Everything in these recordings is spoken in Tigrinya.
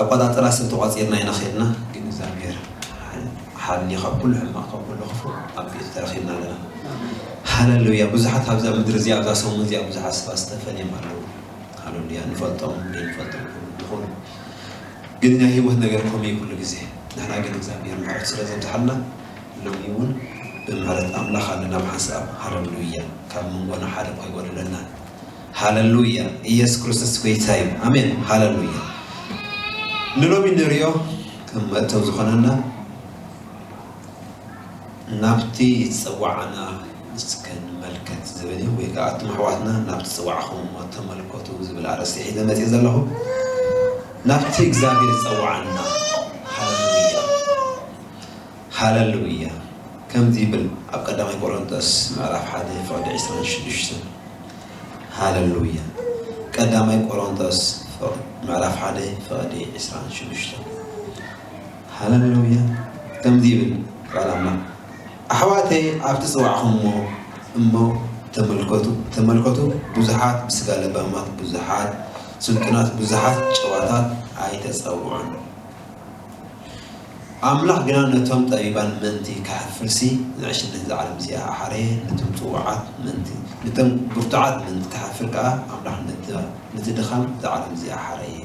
ኣቆጻጽራ ሰብ ተቋጺርና ኢና ኸድና፣ ግን እግዚኣብሔር ሓልኒ ካብ ኩሉ ሕማቕ ካብ ኩሉ ክፉእ ኣቢሉ ተረኺብና ኣለና። ሃለሉያ። ብዙሓት ኣብዛ ምድሪ እዚኣ ኣብዛ ሰሙን እዚኣ ብዙሓት ሰባት ዝተፈልዮም ኣለዉ። ሃለሉያ። ንፈልጦም ዘይንፈልጦም ኩሉ ንኹን፣ ግን ናይ ህይወት ነገር ከምኡ እዩ ኩሉ ግዜ። ንሕና ግን እግዚኣብሔር ምሕረት ስለ ዘብዝሓልና ሎሚ እውን ብምሕረት ኣምላኽ ኣለና ብሓንሳብ። ሃለሉያ። ካብ መንጎና ሓደ እኳ ኣይጎደለናን። ሃለሉያ። ኢየሱስ ክርስቶስ ጎይታ እዩ። ኣሜን። ሃለሉያ። ንሎሚ ንሪኦ ከም መእተው ዝኾነና ናብቲ ዝጸዋዕና እስከ ንመልከት ዝብል እዩ። ወይ ከዓ ኣቱም ኣሕዋትና ናብቲ ዝጸዋዕኹምዎ ተመልከቱ ዝብል ኣርእስቲ ሒዘ መጽእ ዘለኹ። ናብቲ እግዚኣብሔር ዝጸዋዕና። ሃለሉያ። ሃለሉያ። ከምዚ ይብል ኣብ ቀዳማይ ቆሮንቶስ ምዕራፍ ሓደ ፍቕዲ ዕስራን ሽዱሽተን። ሃለሉያ። ቀዳማይ ቆሮንቶስ ፍቕ- ምዕራፍ ሓደ ፍቕዲ ዕስራን ሽዱሽተን። ሃለሉያ። ከምዚ ይብል ቃል ኣምላኽ፣ ኣሕዋተይ ኣብቲ ዝጸዋዕኹምዎ እሞ ተመልከቱ፣ ተመልከቱ፣ ብዙሓት ብስጋ ለባማት፣ ብዙሓት ስልጡናት፣ ብዙሓት ጨዋታት ኣይተጸውዑን። ኣምላኽ ግና ነቶም ጠቢባን ምእንቲ ከሕፍርሲ፣ ንዕሽነት እዛ ዓለም እዚኣ ኣሓረየ፣ ነቶም ጽዉዓት ምእንቲ፣ ነቶም ብርቱዓት ምእንቲ ከሕፍር ከኣ፣ ኣምላኽ ነቲ፣ ነቲ ድኻም እዛ ዓለም እዚኣ ሓረየ።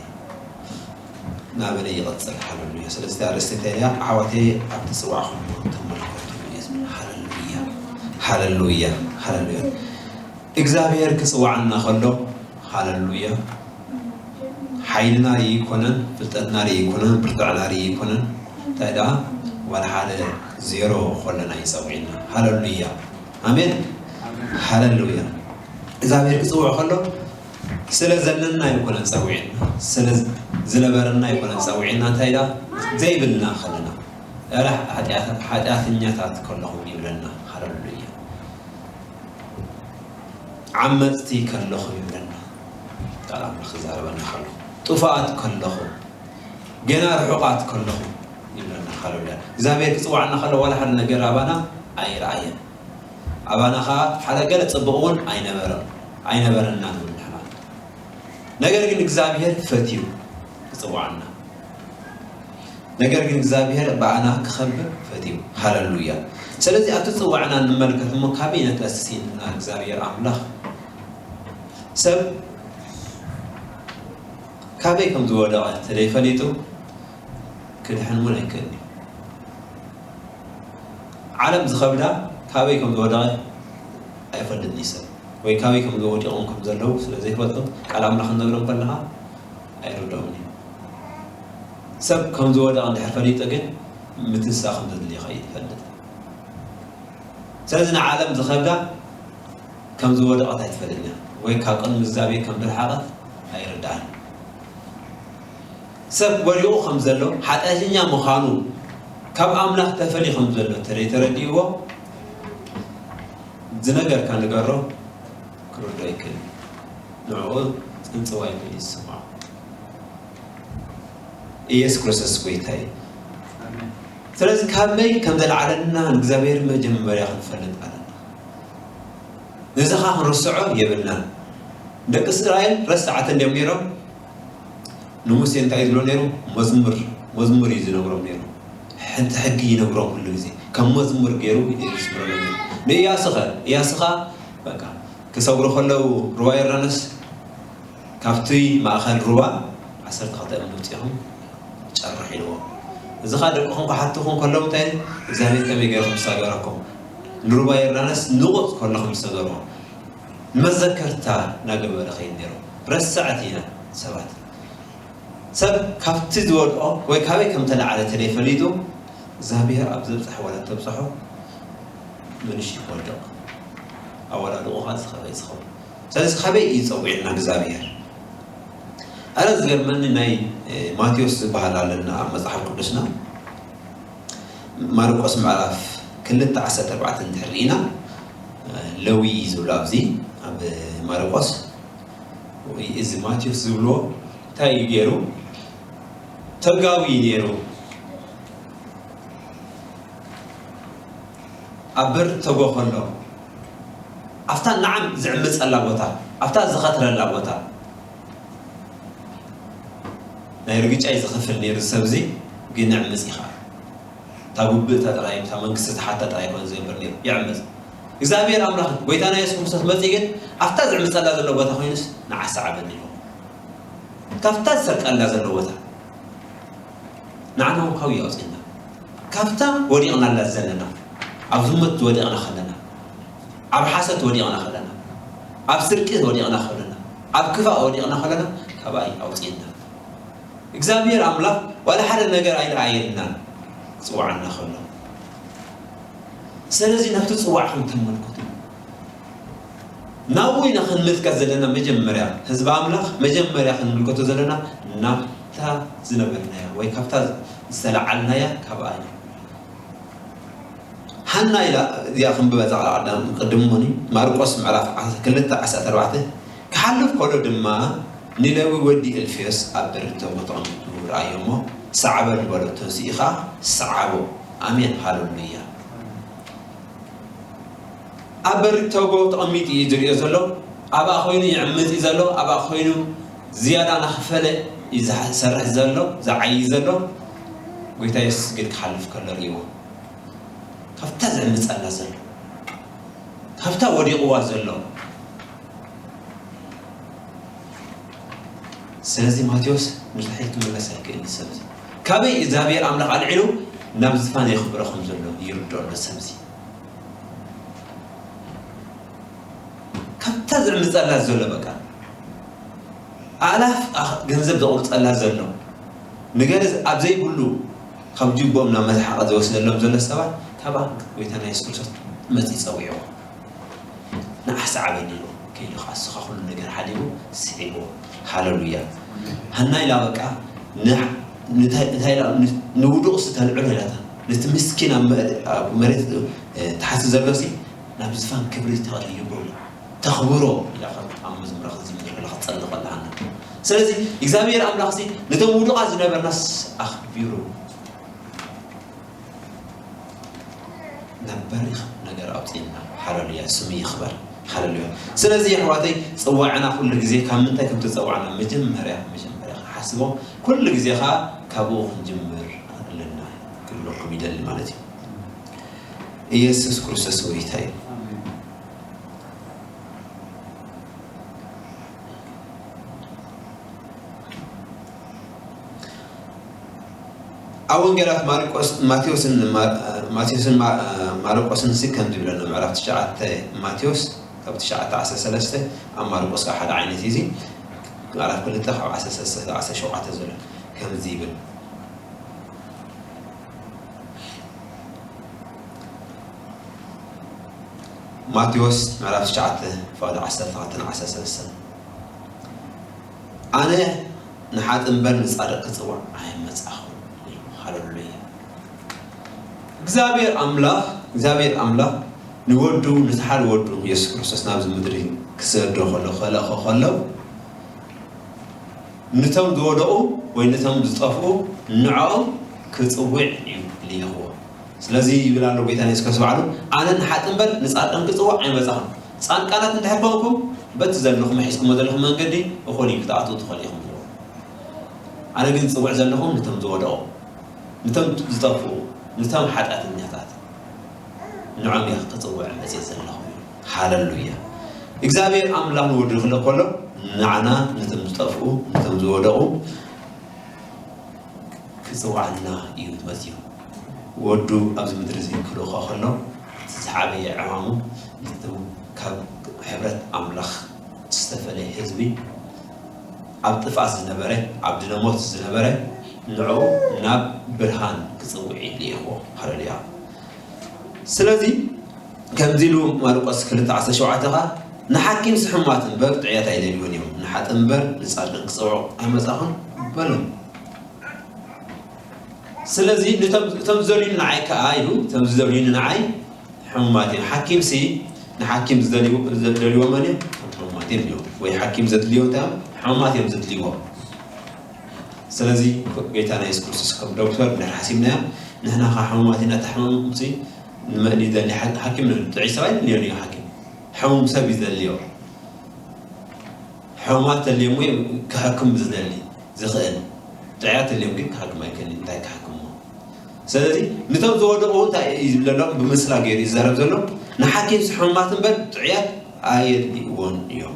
እናበለ ይቐጽል። ሃለሉያ። ስለዚ እታ ኣርእስቲ እንታይ እያ? ኣሕዋተይ ኣብ ትጽዋዕኹም ተመልከቱ እዩ ዝብል። ሃለሉያ። ሃለሉያ። ሃለሉያ። እግዚኣብሔር ክጽዋዕና ከሎ፣ ሃለሉያ፣ ሓይልና ኣይኮነን፣ ፍልጠትና ኣይኮነን፣ ብርትዕና ኣይኮነን። እንታይ ደኣ ዋላ ሓደ ዜሮ ከለና እዩ ጸዊዕና። ሃለሉያ። ኣሜን። ሃለሉያ። እግዚኣብሔር ክጽውዕ ከሎ ስለ ዘለና ኣይኮነን ጸዊዕና፣ ስለ ዝነበረና ኣይኮነን ጸዊዕና። እንታይ ደኣ ዘይብልና ከለና፣ እረ ሓጢኣት-፣ ሓጢኣተኛታት ከለኹም ይብለና። ሃለሉያ። ዓመጽቲ ከለኹም ይብለና። ቃል ኣምላኽ ክዛረበና ከሎ፣ ጥፉኣት ከለኹም፣ ገና ርሑቓት ከለኹም ይብለና። ሃለሉያ። እግዚኣብሔር ክጽዋዕና ከሎ ዋላ ሓደ ነገር ኣባና ኣይረኣየን። ኣባና ኸኣ ሓደ ገለ ጽቡቕ እውን ኣይነበረን፣ ኣይነበረናን እውን ንሕና። ነገር ግን እግዚኣብሔር ፈትዩ ክጽዋዕና። ነገር ግን እግዚኣብሔር ብኣና ክኸብር ፈትዩ። ሃለሉያ። ስለዚ ኣብቲ ጽዋዕና ንመልከት እሞ ካበይ ነተሲ ንና እግዚኣብሔር ኣምላኽ ሰብ ካበይ ከም ዝወደቐ ተዘይፈሊጡ ክድሕን እውን ኣይክእልን እዩ። ዓለም ዝኸብዳ ካበይ ከም ዝወደቐ ኣይፈልጥን እዩ ሰብ። ወይ ካበይ ከም ዝወዲቖም ከም ዘለዉ ስለ ዘይፈልጡ ቃል ኣምላኽ ክነግሮም ከለኻ ኣይርድኦምን እዩ። ሰብ ከም ዝወደቐ እንድሕር ፈሊጡ ግን ምትንሳእ ከም ዘድልዮ ከይፈልጥ። ስለዚ ንዓለም ዝኸብዳ ከም ዝወደቐት ኣይትፈልጥን እያ። ወይ ካብ ቅድሚ እግዚኣብሔር ከም ዝረሓቐት ኣይርድኣን እዩ። ሰብ ወዲቑ ከም ዘሎ፣ ሓጢኣተኛ ምዃኑ፣ ካብ ኣምላኽ ተፈልዩ ከም ዘሎ እንተ ዘይተረዲእዎ፣ ዝነገርካ ንገሮ ክርድኦ ይክእል። ንዕኡ ጽንጽዋ ይብል እዩ ዝስምዖ። ኢየሱስ ክርስቶስ ጎይታ እዩ። ኣሜን። ስለዚ ካብ መይ ከም ዘልዓለና ንእግዚኣብሔር መጀመርያ ክንፈልጥ ኣለና። ነዚ ኸኣ ክንርስዖ የብልናን። ደቂ እስራኤል ረሳዕቲ እንድዮም ነይሮም። ንሙሴ እንታይ እዩ ዝብሎ ነይሩ? መዝሙር፣ መዝሙር እዩ ዝነግሮም ነይሩ። ሕንቲ ሕጊ ይነግሮም ኩሉ ግዜ። ከም መዝሙር ገይሩ እዩ ዝስምረሎም ነይሩ። ንእያሱ ኸ? እያሱ ኸኣ በቃ ክሰግሩ ከለዉ ሩባ ዮርዳኖስ ካብቲ ማእኸል ሩባ ዓሰርተ ክልተ እምኒ ኣውጺኦም ጨርሕ ኢልዎም። እዚ ኸኣ ደቅኹም ክሓትኹም ከለዉ እንታይ? እግዚኣብሔር ከመይ ገይሩ ከም ዝሰገረኩም፣ ንሩባ ዮርዳኖስ ንቑጽ ከለኹም ዝሰገርዎ ንመዘከርታ እናገበረ ኸይድ ነይሩ። ረሳዕቲ ኢና ሰባት። ሰብ ካብቲ ዝወድቆ ወይ ካበይ ከም ተለዓለ ተለይ ፈሊጡ እግዚኣብሔር ኣብ ዘብጽሕ ወላ ተብጽሖ ምንሽ ይወድቕ። ኣወዳድቑ ኸኣ ዝኸበይ ዝኸውን። ስለዚ ካበይ እዩ ጸዊዕና እግዚኣብሔር? ኣረ ዝገርመኒ ናይ፣ እ፣ ማቴዎስ ዝበሃል ኣለና ኣብ መጽሓፍ ቅዱስና። ማርቆስ ምዕራፍ ክልተ ዓሰርተ ኣርባዕተ እንድሕር ርኢና፣ እ፣ ለዊ እዩ ዝብሎ ኣብዚ ኣብ ማርቆስ። ወይ እዚ ማቴዎስ ዝብሎ እንታይ እዩ ገይሩ? ተጋዊ እዩ ነይሩ። ኣብ በር ተጎ ከሎ፣ ኣብታ ንዓም ዝዕምጸላ ቦታ፣ ኣብታ ዝኸትረላ ቦታ፣ ናይ ርግጫ እዩ ዝኸፍል ነይሩ። ሰብዚ ግን ንዕምፅ ኢኻ። እታ ጉብእታ ጥራይ፣ እታ መንግስቲ ዝሓታ ጥራይ ይኮን ዝገብር ነይሩ። ይዕምፅ። እግዚኣብሔር ኣምላኽ ጎይታና የሱስ ክርስቶስ መፂኡ ግን ኣብታ ዝዕምፀላ ዘሎ ቦታ ኮይኑስ ንዓሳ ዓበኒ ኢልዎ። ካብታ ዝሰርቀላ ዘሎ ቦታ ንዓና እውን ካብኡ ኣውፅእና። ካብታ ወዲቕናላ ዘለና፣ ኣብ ዝሙት ወዲቕና ከለና፣ ኣብ ሓሰት ወዲቕና ከለና፣ ኣብ ስርቂ ወዲቕና ከለና፣ ኣብ ክፋእ ወዲቕና ከለና፣ ካብኣ ኣውፅእና። እግዚኣብሔር ኣምላኽ ዋላ ሓደ ነገር ኣይረኣየልናን ክፅዋዕና ከሎ። ስለዚ ናብቲ ፅዋዕ ከም ተመልከቱ ናብኡ ኢና ክንምልከት ዘለና። መጀመርያ ህዝቢ ኣምላኽ መጀመርያ ክንምልከቶ ዘለና ናብታ ዝነበርናያ ወይ ካብታ ዝተለዓልናያ ካብኣ እዩ። ሃና ኢላ እዚኣ ክንብበ ዛዕባ ቀዳም ቅድም ሞኒ ማርቆስ ምዕራፍ ክልተ ዓሰርተ ኣርባዕተ ክሓልፍ ከሎ ድማ ንሌዊ ወዲ እልፍዮስ ኣብ በሪ ተጎ ተቐሚጡ ረኣዮ እሞ ሰዓበኒ በሎ። ተንሲኡ ኸዓ ሰዓቦ። ኣሜን ሃለሉያ። ኣብ በሪ ተጎ ተቐሚጡ እዩ ዝሪኦ ዘሎ። ኣብኣ ኮይኑ ይዕምፅ እዩ ዘሎ። ኣብኣ ኮይኑ ዝያዳ ናኸፈለ እዩ ዝሰርሕ ዘሎ፣ ዝዓይ ዘሎ። ጎይታ የሱስ ግን ክሓልፍ ከሎ ርእይዎ። ካብታ ዝዕምፀላ ዘሎ፣ ካብታ ወዲቕዋ ዘሎ። ስለዚ ማቴዎስ ንድሕሪት ክምለስ ኣይክእልን። ሰብዚ ካበይ እግዚኣብሔር ኣምላኽ ኣልዒሉ ናብ ዝፋን የኽብሮ ከም ዘሎ ይርድኦ ኣሎ። ሰብዚ ካብታ ዝዕምፀላ ዘሎ በቃ ኣእላፍ ኣኽ-፣ ገንዘብ ዘቑርፀላ ዘሎ ንገለ ኣብ ዘይብሉ ካብ ጅቦም ናብ መስሓቕ ዝወስደሎም ዘሎ ሰባት ካብኣ ጎይታና የሱስ ክርስቶስ መፂኡ ፀዊዕዎ። ንዓሳ ዓበኒ ኢሉ ከይዱ ኸዓ ንሱ ኸዓ ኩሉ ነገር ሓዲጉ ስዒብዎ። ሃለሉያ። ሃና ኢላ በቃ ን-፣ ንታይ-፣ እንታይ ኢላ ን-፣ ንውዱቕ ስተልዕሎ ኢላታ። ነቲ ምስኪን ኣብ መ-፣ ኣብ መሬት፣ እ፣ ተሓቲ ዘሎሲ ናብ ዝፋን ክብሪ ተቕርይዎ። ተኽብሮ ኢላ ከም ኣብ መዝሙራ ክትዝምር ከላ ክትጸሊ ከላ ሃና። ስለዚ እግዚኣብሔር ኣምላኽሲ ነቶም ውዱቓት ዝነበርናስ ኣኽቢሩ ናብ በሪኽ ነገር ኣውፅእና። ሃለሉያ፣ ስሙ ይኽበር። ሃለሉያ። ስለዚ ኣሕዋተይ፣ ፅዋዕና ኩሉ ግዜ ካብ ምንታይ ከም ተፀዋዕና መጀመርያ፣ መጀመርያ ክንሓስቦ፣ ኩሉ ግዜ ኸዓ ካብኡ ክንጅምር ኣለና ክብለኩም ይደሊ ማለት እዩ። ኢየሱስ ክርስቶስ ጎይታ እዩ። ኣብ ወንጌላት ማርቆስ፣ ማቴዎስን ማ-፣ ማቴዎስን ማ-፣ ማርቆስን ሲ ከምዚ ይብለና፣ ምዕራፍ ትሽዓተ ማቴዎስ ካብ ትሽዓተ ዓሰርተ ሰለስተ፣ ኣብ ማርቆስ ካብ ሓደ ዓይነት እዩ እዚ፣ ምዕራፍ ክልተ ካብ ዓሰርተ ሰለስተ ዓሰርተ ሸውዓተ ዘሎ ከምዚ ይብል። ማቴዎስ ምዕራፍ ትሽዓተ ፍቕዲ ዓሰርተ ክልተ ዓሰርተ ሰለስተ፣ ኣነ ንሓጥእ እምበር ንጻድቕ ክጽዋዕ ኣይመጻኹን። ሃለሉያ። እግዚኣብሔር ኣምላኽ፣ እግዚኣብሔር ኣምላኽ ንወዱ፣ ነቲ ሓደ ወዱ የሱስ ክርስቶስ ናብዚ ምድሪ ክሰዶ ከሎ፣ ከልእኾ ከሎ፣ ነቶም ዝወደቑ ወይ ነቶም ዝጠፍኡ ንዕኦም ክጽውዕ እዩ ልኢኽዎ። ስለዚ ይብል ኣሎ ጎይታ የሱስ ክርስቶስ ባዕሉ፣ ኣነ ንሓጥእ እምበር ንጻድቃን ክጽውዕ ኣይመጻኹን። ጻድቃናት እንድሕር ኮንኩም በቲ ዘለኹም ሒዝኩሞ ዘለኹም መንገዲ እኹል እዩ፣ ክትኣትዉ ትኽእሉ ኢኹም ኢልዎ። ኣነ ግን ዝጽውዕ ዘለኹ ነቶም ዝወደቑ፣ ነቶም ዝጠፍኡ፣ ነቶም ሓጢኣተኛታት ንዖም እየ ክጽውዕ መጽየ ዘለኹ። ሃለሉያ። እግዚኣብሔር ኣምላኽ ንወዱ ክልእ ከሎ ንዓና ነቶም ዝጠፍኡ፣ ነቶም ዝወደቑ ክጽውዓና እዩ መጽዩ። ወዱ ኣብዚ ምድሪ እዚ ክልእኾ ከሎ እቲ ዝዓበየ ዕማሙ ነቶም ካብ ሕብረት ኣምላኽ ዝተፈለየ ህዝቢ ኣብ ጥፍኣት ዝነበረ፣ ኣብ ድነ ሞት ዝነበረ ንዑ ናብ ብርሃን ክጽውዕ እዩ ልኢኽዎ። ሃለሉያ። ስለዚ ከምዚ ኢሉ ማርቆስ ክልተ ዓሰርተ ሸውዓተ ኸዓ ንሓኪምሲ ሕሙማት እምበር ጥዑያት ኣይደልዩን እዮም፣ ንሓጥእ እምበር ንጻድቃን ክጸውዑ ኣይመጻኹን በሎም። ስለዚ ነቶም፣ እቶም ዝደልዩኒ ንዓይ ከኣ ኢሉ፣ እቶም ዝደልዩኒ ንዓይ ሕሙማት እዮም። ሓኪምሲ ንሓኪም ዝደልዩ-፣ ዝደልይዎ መን እዮም? ሕሙማት እዮም ኢሉ። ወይ ሓኪም ዘድልዮ እንታይ እዮም? ሕሙማት እዮም ዘድልይዎ። ስለዚ ጎይታና የሱስ ክርስቶስ ከም ዶክተር እንድሕር ሓሲብናዮ፣ ንሕና ኸዓ ሕሙማት ኢና፣ እታ ሕሙምሲ ንመን እዩ ዘድልያ? ሓ-፣ ሓኪም ንብል። ጥዑይ ሰብ ኣይደልዮን እዩ ሓኪም። ሕሙም ሰብ እዩ ዘድልዮ። ሕሙማት ተልዮሞ እዮም ክሕክም ዝደሊ፣ ዝኽእል። ጥዕያት የድልዮም ግን ክሃክም ኣይክእልን። እንታይ ክሃክምዎ? ስለዚ ነቶም ዝወደቑ እውን እንታይ እዩ ዝብለሎም? ብምስላ ገይሩ ይዛረብ ዘሎ። ንሓኪም ሕሙማት እምበር ጥዕያት ኣየድልይዎን እዮም።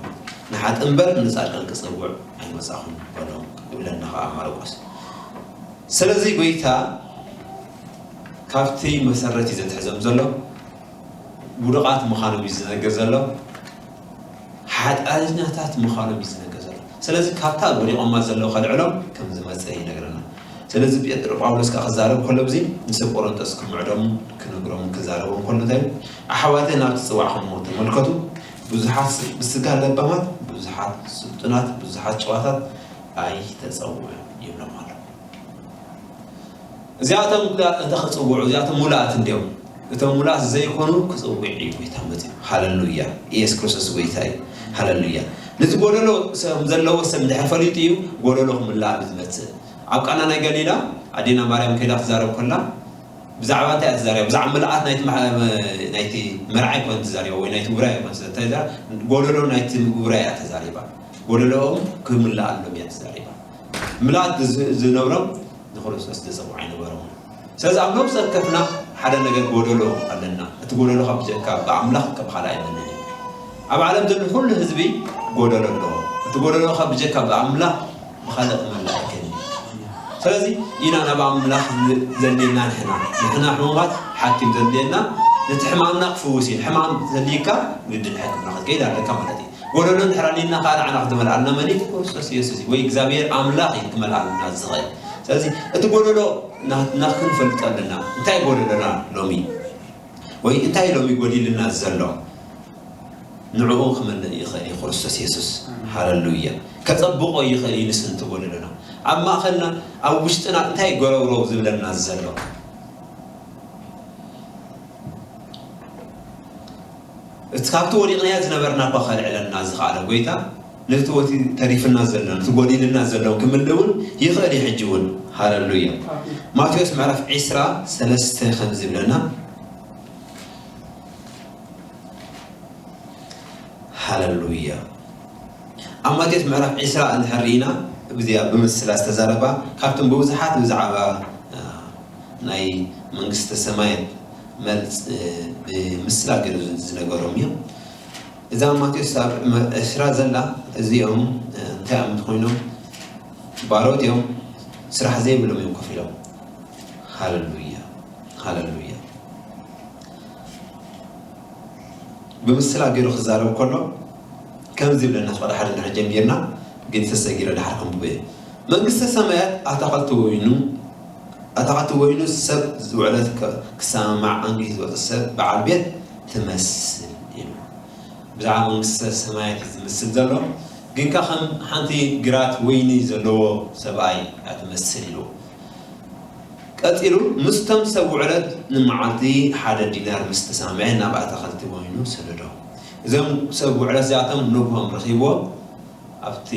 ንሓጥእ እምበር ንጻድቃን ክጸውዕ ኣይመጻኹን በሎም ይብለና ከኣ ማርቆስ። ስለዚ ጎይታ ካብቲ መሰረት እዩ ዘትሕዞም ዘሎ። ውዱቓት ምዃኖም እዩ ዝነግር ዘሎ። ሓጢኣተኛታት ምዃኖም እዩ ዝነግር ዘሎ። ስለዚ ካብታ ወዲቖማ ዘለዉ ከልዕሎም ከም ዝመጸ ይነግረና። ስለዚ ጴጥሮ ጳውሎስ ከኣ ክዛረብ ከሎ፣ እዚ ንሰብ ቆሮንቶስ ክምዕዶም ክነግሮም ክዛረቦም ከሎ እንታይ ኢሉ? ኣሕዋተይ ናብቲ ጽዋዕኹም ተመልከቱ። ብዙሓት ብስጋ ለባማት፣ ብዙሓት ስልጡናት፣ ብዙሓት ጨዋታት ኣይተጸውዑ ይብሎም ኣሎ። እዚኣቶም እንተ ክጽውዑ፣ እዚኣቶም ሙሉኣት እንድዮም። እቶም ሙሉኣት ዘይኮኑ ክጽውዕ እዩ ጎይታ መጺኡ። ሃለሉያ። ኢየሱስ ክርስቶስ ጎይታ እዩ። ሃለሉያ። ነቲ ጎደሎ ሰብ ዘለዎ ሰብ እንድሕር ፈሊጡ እዩ ጎደሎ ክምላእ ዝመጽእ። ኣብ ቃና ናይ ገሊላ ኣዴና ማርያም ከይዳ ትዛረብ ከላ ብዛዕባ እንታይ እያ ትዛረብ? ብዛዕባ ምልኣት ናይቲ መ-፣ ናይቲ መርዓ ኣይኮነን ትዛረብ ወይ ናይቲ ውራይ ኣይኮነን ትዛረብ። ጎደሎ ናይቲ ውራይ እያ ተዛሪባ። ጎደሎኦም ክምላኣሎም እያ ተዛሪባ። ምልኣት ዝ-፣ ዝነብሮም ንክርስቶስ ዘጸውዖ ኣይነበሮምን። ስለዚ ኣብ ነብሲ ወከፍና ሓደ ነገር ጎደሎ ኣለና። እቲ ጎደሎ ካብ ብጀካ ብኣምላኽ ከም ካልእ ኣይመንን እዩ። ኣብ ዓለም ዘሎ ኩሉ ህዝቢ ጎደሎ ኣለዎ። እቲ ጎደሎ ካብ ብጀካ ብኣምላኽ ብኻልእ ክመልእ ኣይክእልን እዩ። ስለዚ ኢና ናብ ኣምላኽ ን-፣ ዘድልየና ንሕና። ንሕና ሕሙማት ሓኪም ዘድልየና፣ ነቲ ሕማምና ክፍውስ እዩ። ሕማም ዘድልየካ ግድን ሕክምና ክትከይድ ኣለካ ማለት እዩ። ጎደሎ እንድሕር ኣልዩና ከኣ ንዓና ክመልኣልና መን እዩ? ክርስቶስ ኢየሱስ እዩ። ወይ እግዚኣብሔር ኣምላኽ እዩ ክመልኣልና ዝኽእል። ስለዚ እቲ ጎደሎ ናትና ክንፈልጦ ኣለና። እንታይ ጎደሎና ሎሚ? ወይ እንታይ ሎሚ ጎዲልና ዘሎ? ንዕኡ ክመልእ ይኽእል እዩ ክርስቶስ የሱስ። ሃለሉያ። ከጸብቖ ይኽእል እዩ ንስንቲ ጎደሎና። ኣብ ማእከልና፣ ኣብ ውሽጥና እንታይ ጎረውረው ዝብለና ዘሎ? እቲ ካብቲ ወዲቕናዮ ዝነበርና እኳ ከልዕለና ዝኸኣለ ጎይታ፣ ነቲ ወቲ ተሪፍና ዘሎ፣ ነቲ ጎዲልና ዘሎ ክምልእ እውን ይኽእል እዩ ሕጂ እውን። ሃለሉያ። ኣሜን። ማቴዎስ ምዕራፍ ዕስራ ሰለስተ ከምዚ ይብለና። ሃለሉያ። ኣብ ማቴዎስ ምዕራፍ ዕስራ እንድሕር ርኢና፣ ብዚኣ ብምስላ ዝተዛረባ፣ ካብቶም ብብዙሓት ብዛዕባ፣ እ፣ ናይ መንግስተ ሰማያት መልጽ-፣ እ፣ ብምስላ ገይሩ ዝነገሮም እዮም። እዛ ማቴዎስ ኣብ መ-፣ ዕስራ ዘላ፣ እዚኦም፣ እ፣ እንታይ እዮም ኮይኖም? ባሮት እዮም፣ ስራሕ ዘይብሎም እዮም ኮፍ ኢሎም። ሃለሉያ፣ ሃለሉያ። ብምስላ ገይሩ ክዛረብ ከሎ፣ ከምዚ ይብለና፣ ፈቐድ ሓደ እንድሕር ጀሚርና፣ ግን ተሰጊረ ድሓር ከንብቦ እየ። መንግስተ ሰማያት ኣታኸልቲ ወይኑ፣ ኣታኸልቲ ወይኑ ሰብ ዝውዕለት ከ-፣ ክሰማማዕ ኣንጊሁ ዝወጸ ሰብ በዓል ቤት ትመስል ኢሉ። ብዛዕባ መንግስተ ሰማያት እዩ ዝምስል ዘሎ፣ ግንካ ከም ሓንቲ ግራት ወይኒ ዘለዎ ሰብኣይ እያ ትመስል ኢሉ። ቀጺሉ፣ ምስቶም ሰብ ውዕለት ንመዓልቲ ሓደ ዲናር ምስ ተሰማምዐ፣ ናብ ኣታኸልቲ ወይኑ ሰደዶ። እዞም ሰብ ውዕለት እዚኣቶም ንግሆም ረኺብዎ፣ ኣብቲ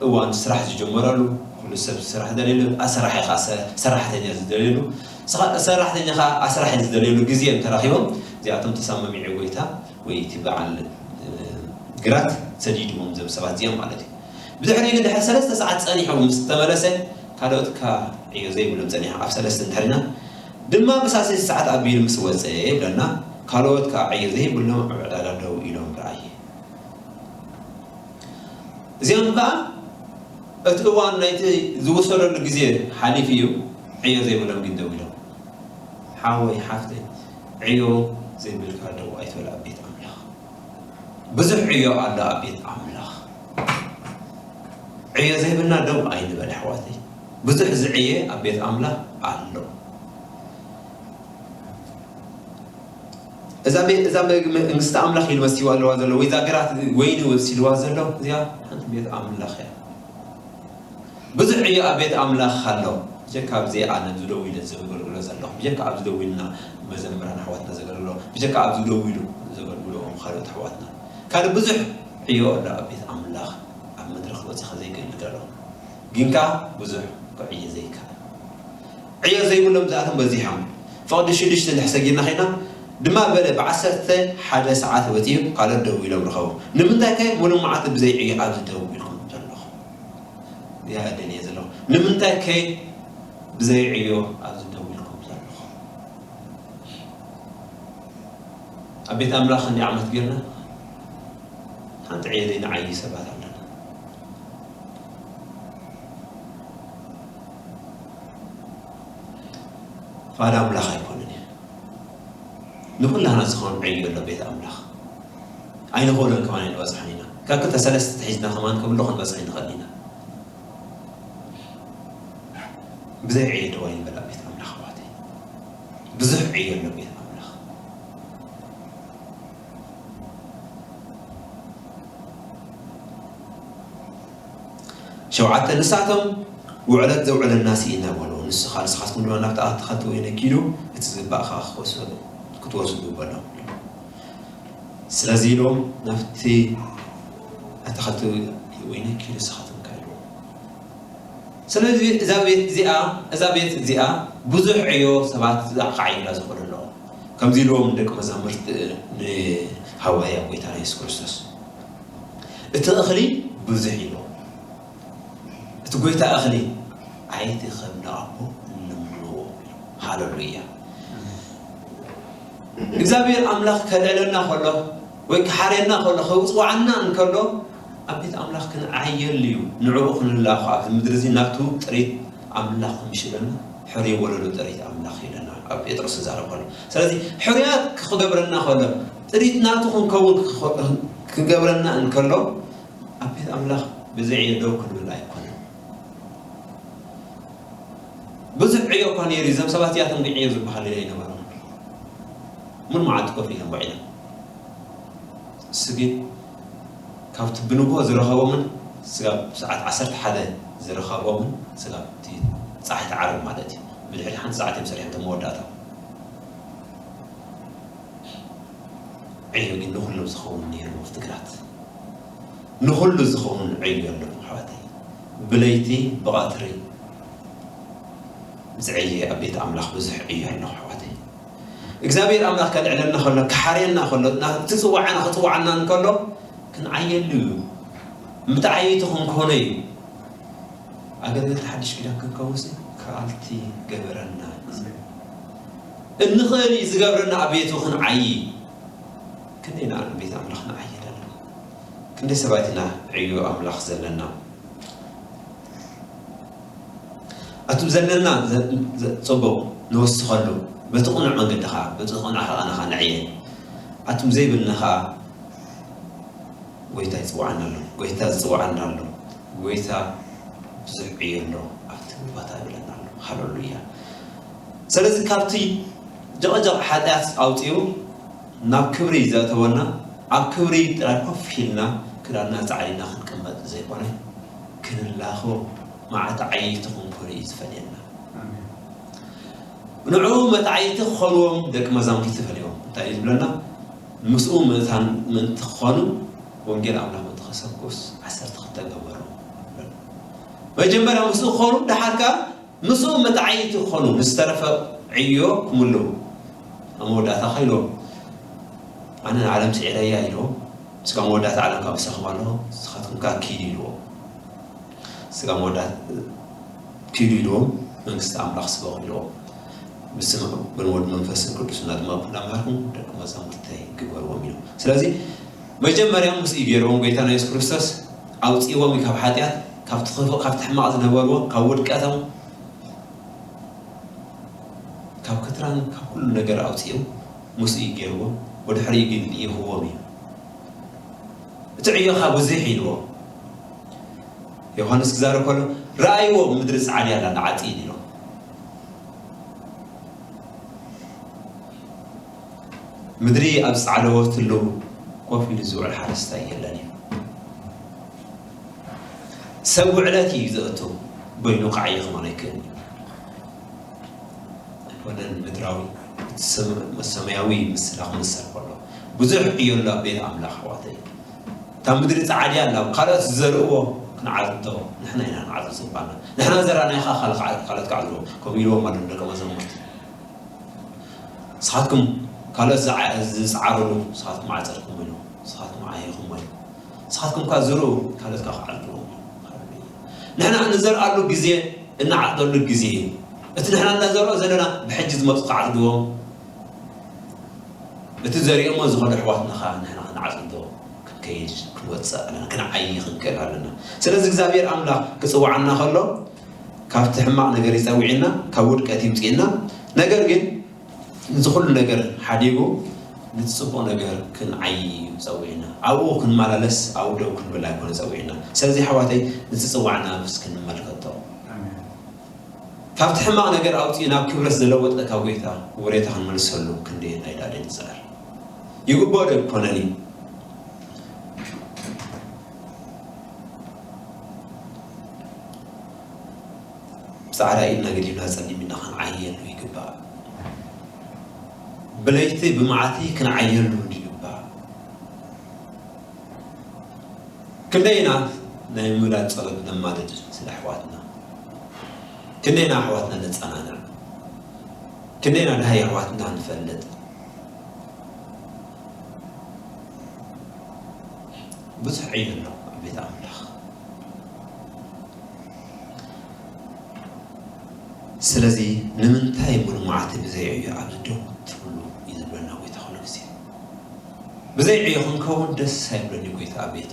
እዋን ስራሕ ዝጀመረሉ፣ ኩሉ ሰብ ስራሕ ዝደልየሉ፣ ኣሰራሒ ኸዓ ሰ-፣ ሰራሕተኛ ዝደልየሉ፣ ስኻ-፣ ሰራሕተኛ ኸዓ ኣስራሒ ዝደልየሉ ግዜ እንተረኺቦም፣ እዚኣቶም ተሰማሚዑ ጎይታ ወይ እቲ በዓል፣ እ፣ ግራት ሰዲድዎም እዞም ሰባት እዚኦም ማለት እዩ። ብድሕሪኡ ግን ድሕሪ ሰለስተ ሰዓት ጸኒሑ ምስ ተመለሰ፣ ካልኦት ከ ዕዮ ዘይብሎም ጸኒሑ ኣብ ሰለስተ እንድሕር ኢና፣ ድማ ብሳልሰይቲ ሰዓት ኣቢሉ ምስ ወጸ ይብለና፣ ካልኦት ከ ዕዮ ዘይብሎም ኣብ ዕዳጋ ደው ኢሎም ረኣየ። እዚኦም ከኣ እቲ እዋን ናይቲ ዝውሰደሉ ግዜ ሓሊፉ እዩ፣ ዕዮ ዘይብሎም ግን ደው ኢሎም። ሓወይ፣ ሓፍተይ፣ ዕዮ ዘይብልካ ደው ኣይትበል ኣብ ቤት ኣምላኽ። ብዙሕ ዕዮ ኣሎ ኣብ ቤት ኣምላኽ። ዕዮ ዘይብልና ደው ኣይንበል ኣሕዋተይ። ብዙሕ ዝዕየ ኣብ ቤት ኣምላኽ ኣሎ። እዛ ቤት፣ እዛ መግ-፣ መንግስቲ ኣምላኽ ኢሉ መሲዋ ኣለዋ ዘሎ፣ ወይ እዛ ግራት ወይኒ ወሲልዋ ዘሎ፣ እዚኣ ሓንቲ ቤት ኣምላኽ እያ። ብዙሕ ዕዮ ኣብ ቤት ኣምላኽ ኣሎ። ብጀካ ኣብዚ ኣነ ኣብዚ ደው ኢለ ዘገልግሎ ዘለኹ፣ ብጀካ ኣብዚ ደው ኢልና መዘምራን ኣሕዋትና ዘገልግሎ፣ ብጀካ ኣብዚ ደው ኢሉ ዘገልግሎ ካልኦት ኣሕዋትና። ካልእ ብዙሕ ዕዮ ኣሎ ኣብ ቤት ኣምላኽ፣ ኣብ መድረኽ ወጺኻ ዘይገልግሎ። ግንካ ብዙሕ ክዕዮ ዘይከኣል። ዕዮ ዘይብሎም እዚኣቶም በዚሖም። ፍቕዲ ሽዱሽተ እንድሕር ሰጊርና ኸይድና፣ ድማ በለ ብዓሰርተ ሓደ ሰዓት ወጺኡ ካልኦት ደው ኢሎም ረኸቡ። ንምንታይ ከ ሙሉእ መዓልቲ ብዘይ ዕዮ ኣብዚ ደው ኢልኩም ዘለኹም? እዚኣ እደልየ ዘለኹ። ንምንታይ ከ ብዘይ ዕዮ ኣብዚ ደው ኢልኩም ዘለኹም? ኣብ ቤት ኣምላኽ ክንደይ ዓመት ጌርና? ሓንቲ ዕዮ ዘይንዓዪ ሰባት ኣለና። ፋዳ ኣምላኽ ኣይኮነን እዩ። ንኹላህና ዝኸውን ዕዮ ኣሎ ቤት ኣምላኽ። ኣይንኽእሎን ከማን ኣይንበጽሖን ኢና። ካብ ክልተ ሰለስተ ተሒዝና ከማን ክብሎ ክንበጽሕ ኣይንኽእልን ኢና። ብዘይ ዕዮ ደው ኣይንበል ኣብ ቤት ኣምላኽ ኣሕዋተይ። ብዙሕ ዕዮ ኣሎ ቤት ኣምላኽ። ሸውዓተ፣ ንሳቶም ውዕለት ዘውዕለና ስኢና በልዎ። ንሱ ኸኣ ንስኻትኩም ድማ ናብቲ ኣተኸልቲ ወይነ ኪዱ፣ እቲ ዝግባእ ኸኣ ክትወስዱ፣ ክትወስዱ በሎም። ስለዚ ኢሎም ናብቲ ኣተኸልቲ ወይነ ኪዱ ንስኻትኩም ከኣ ኢልዎም። ስለዚ እዛ ቤት እዚኣ፣ እዛ ቤት እዚኣ ብዙሕ ዕዮ ሰባት ክዓይላ ዝኽእሉ ኣለዉ። ከምዚ ኢልዎም ደቂ መዛሙርቲ ንሃዋርያ ጎይታና የሱስ ክርስቶስ፣ "እቲ እኽሊ ብዙሕ እዩ፣ እቲ ጎይታ እኽሊ ኣይትኸብና ኣቦ ንምንዎ." ሃለሉያ። እግዚኣብሔር ኣምላኽ ከልዕለና ከሎ ወይ ክሓርየና ከሎ ክጽዋዓና እንከሎ ኣብ ቤት ኣምላኽ ክንዓየሉ እዩ። ንዕኡ ክንላእኾ ኣብዚ ምድሪ እዚ ናቱ ጥሪት ኣምላኽ ምሽለና ሕሩይ ወለዶ ጥሪት ኣምላኽ ኢለና ኣብ ጴጥሮስ ዝዛረብ ከሎ። ስለዚ ሕሩያት ክገብረና ከሎ ጥሪት ናቱ ክንከውን ክኸ-፣ ክገብረና እንከሎ ኣብ ቤት ኣምላኽ ብዘይ ዕዮ ደው ክንብል ኣይኮነን። ብዙሕ ዕዮ እኳ ነይሩ እዩ። እዞም ሰባት እዚኣቶም ግን ዕዮ ዝበሃል ኣይነበሮም። ሙሉ መዓልቲ ኮፍ ኢሎም ውዒሎም። እሱ ግን ካብቲ ብንግሆ ዝረኸቦምን ስጋብ ሰዓት ዓሰርተ ሓደ ዝረኸቦምን ስጋብ እቲ ጸሓይ ትዓርብ ማለት እዩ። ብድሕሪ ሓንቲ ሰዓት እዮም ሰሪሖም እቶም መወዳእታ። ዕዮ ግን ንኹሎም ዝኸውን ነይሩ ኣብቲ ግራት። ንኹሉ ዝኸውን ዕዮ ኣለኹም ኣሕዋተይ። ብለይቲ ብቐትሪ ዝዕየ ኣብ ቤት ኣምላኽ ብዙሕ ዕዮ ኣለኹ ኣሕዋተይ። እግዚኣብሔር ኣምላኽ ከልዕለና ከሎ፣ ክሓርየና ከሎ፣ ናብቲ ጽዋዕና ክጽውዓና እንከሎ ክንዓየሉ እዩ። ምትዓይይቲ ክንኮኖ እዩ። ኣገልገልቲ ሓድሽ ኪዳን ክንከውንሲ ክኣልቲ ገበረና። እንኽእል እዩ ዝገብረና ኣብ ቤቱ ክንዓዪ። ክንደይ ንኣን ቤት ኣምላኽ ንዓዪ ኣለና። ክንደይ ሰባት ኢና ዕዮ ኣምላኽ ዘለና። ኣቱም ዘለና ዘ-፣ ዘ-፣ ጽቡቕ ንወስኸሉ፣ በቲ ቅኑዕ መንገዲ ኸኣ፣ በቲ ቅኑዕ ሓቐና ኸኣ ንዕየ። ኣቱም ዘይብልና ኸኣ፣ ጎይታ ይጽውዓና ኣሎ። ጎይታ ዝጽውዓና ኣሎ። ጎይታ ብዙሕ ዕዮ ኣሎ ኣብቲ ቦታ ይብለና ኣሎ። ሃሌሉያ። ስለዚ ካብቲ ጀቐጀቕ ሓጢኣት ኣውጺኡ ናብ ክብሪ ዘእተወና፣ ኣብ ክብሪ ጥራይ ኮፍ ኢልና ክዳንና ጻዕዲና ክንቅመጥ ዘይኮነ፣ ክንላኸ መዓት ዓየይቲ ክንኮን እዩ ዝፈልየና። ኣሜን። ንዕኡ መታዓይቲ ክኾንዎም ደቂ መዛሙርቲ ፈልዮም። እንታይ እዩ ዝብለና? ምስኡ ምእንታን ምእንቲ ክኾኑ ወንጌል ኣምላኽ ምእንቲ ከሰብኩስ ዓሰርተ ክልተ ገበሩ። መጀመርያ ምስኡ ክኾኑ፣ ደሓር ከኣ ምስኡ መታዓይቲ ክኾኑ፣ ንዝተረፈ ዕዮ ክምልኡ። ኣብ መወዳእታ ከ ኢሎም፣ "ኣነ ንዓለም ስዒረያ" ኢልዎም። ስጋብ መወዳእታ ዓለም ካብ ምሳኹም ኣለኹ፣ ንስኻትኩም ከኣ ኪዱ ኢልዎም። ስጋ መወዳት ኪዱ ኢልዎም፣ መንግስቲ ኣምላኽ ስበኹ ኢልዎም። ብስም ብን ወልድ መንፈስን ቅዱስ እናተማልኩ እናምሃርኩም ደቂ መዛሙርተይ ግበርዎም ኢሉ። ስለዚ መጀመርያ ምስኡ ገይርዎም ጎይታና የሱስ ክርስቶስ ኣውፅእዎም እዩ ካብ ሓጢኣት፣ ካብቲ ክፉእ፣ ካብቲ ሕማቕ ዝነበርዎ፣ ካብ ውድቀቶም፣ ካብ ክትራን ካብ ኩሉ ነገር ኣውፅኡ ምስኡ ገይርዎም፣ ወድሕሪኡ ግን ይእኽዎም እዩ። እቲ ዕዮኻ ብዙሕ ኢልዎ። ዮሃንስ ክዛረብ ከሎ፣ "ረኣይዎ፣ ምድሪ ጻዕዳ ኣላ፣ ንዓጺድ" ኢሎም። ምድሪ ኣብ ዝጻዕደወትሉ ኮፍ ኢሉ ዝውዕል ሓረስታይ የለን እዩ። ሰብ ውዕለት እዩ ዘእቱ፣ በይኑ ክዓዪ ከማን ኣይክእልን እዩ። ኣይኮነን ምድራዊ፣ እቲ ሰም-፣ ሰማያዊ ምስላ ክምሰል ከሎ። ብዙሕ ዕዮ ኣሎ ኣብ ቤት ኣምላኽ ኣሕዋተይ። እታ ምድሪ ጻዕዳ ኣላ፣ ካልኦት ዝዘርእዎ ክንዓጽዶ፣ ንሕና ኢና ክንዓጽዶ ዝግባና። ንሕና ዘራእናዮ ኸኣ ካልእ ክዓ-፣ ካልኦት ክዓጽድዎ። ከምኡ ኢልዎም ኣለዉ ደቀ መዛሙርቲ። ንስኻትኩም ካልኦት ዝዓ-፣ ዝጸዓርሉ፣ ንስኻትኩም ዓጸድኩም ኢሉ፣ ንስኻትኩም ዓሂኹም ኢሉ። ንስኻትኩም ከኣ ዝርኡ፣ ካልኦት ከኣ ክዓጽድዎም ኢሉ። ንሕና እንዘርኣሉ ግዜ እንዓጽደሉ ግዜ እዩ። እቲ ንሕና እናዘርኦ ዘለና ብሕጂ ዝመጹ ክዓጽድዎም፣ እቲ ዘሪኦሞ ዝኸዱ ኣሕዋትና ኸዓ ንሕና ክንዓጽዶ ክንከይድ ክንወጽእ ኣለና፣ ክንዓዪ ክንክእል ኣለና። ስለዚ እግዚኣብሔር ኣምላኽ ክጽውዓና ከሎ ካብቲ ሕማቕ ነገር ይጸውዕና፣ ካብ ውድቀት ይምጽእና። ነገር ግን እዚ ኩሉ ነገር ሓዲጉ ነቲ ጽቡቕ ነገር ክንዓዪ እዩ ጸዊዕና። ኣብኡ ክንመላለስ፣ ኣብኡ ደው ክንብል ኣይኮነ ጸዊዕና። ስለዚ ኣሕዋተይ፣ ነቲ ጽዋዕና ምስ ክንመልከቶ፣ ካብቲ ሕማቕ ነገር ኣውጺኡ ናብ ክብረት ዝለወጠ ካብ ጎይታ ወሬታ ክንመልሰሉ ክንደየናይ ደኣ ደንጸር። ይግብኦ ዶ ኣይኮነን እዩ? ብጻዕዳ ኢድና ገዲፍና ጸሊም ኢድና ክንዓየሉ ይግባእ። ብለይቲ ብመዓልቲ ክንዓየሉ ይግባእ። ክንደይና ናይ ምውላድ ጸሎት ነማልድ ስለ ኣሕዋትና? ክንደይና ኣሕዋትና ነጸናንዕ? ክንደይና ደሃይ ኣሕዋትና ንፈልጥ? ብዙሕ ዕዮ ኣሎ ኣብ ቤት ኣምላኽ። ስለዚ ንምንታይ ሙሉ መዓልቲ ብዘይ ዕዮ ኣብዚ ደው ትብሉ እዩ ዝብለና ጎይታ ኩሉ ግዜ። ብዘይ ዕዮ ክንከውን ደስ ኣይብለኒ ጎይታ ኣብ ቤቱ፣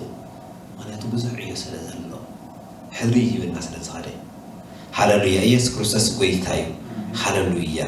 ምኽንያቱ ብዙሕ ዕዮ ስለ ዘሎ ሕድሪ ይህበና ስለ ዝኸደ። ሃለሉያ! ኢየሱስ ክርስቶስ ጎይታ እዩ። ሃለሉያ!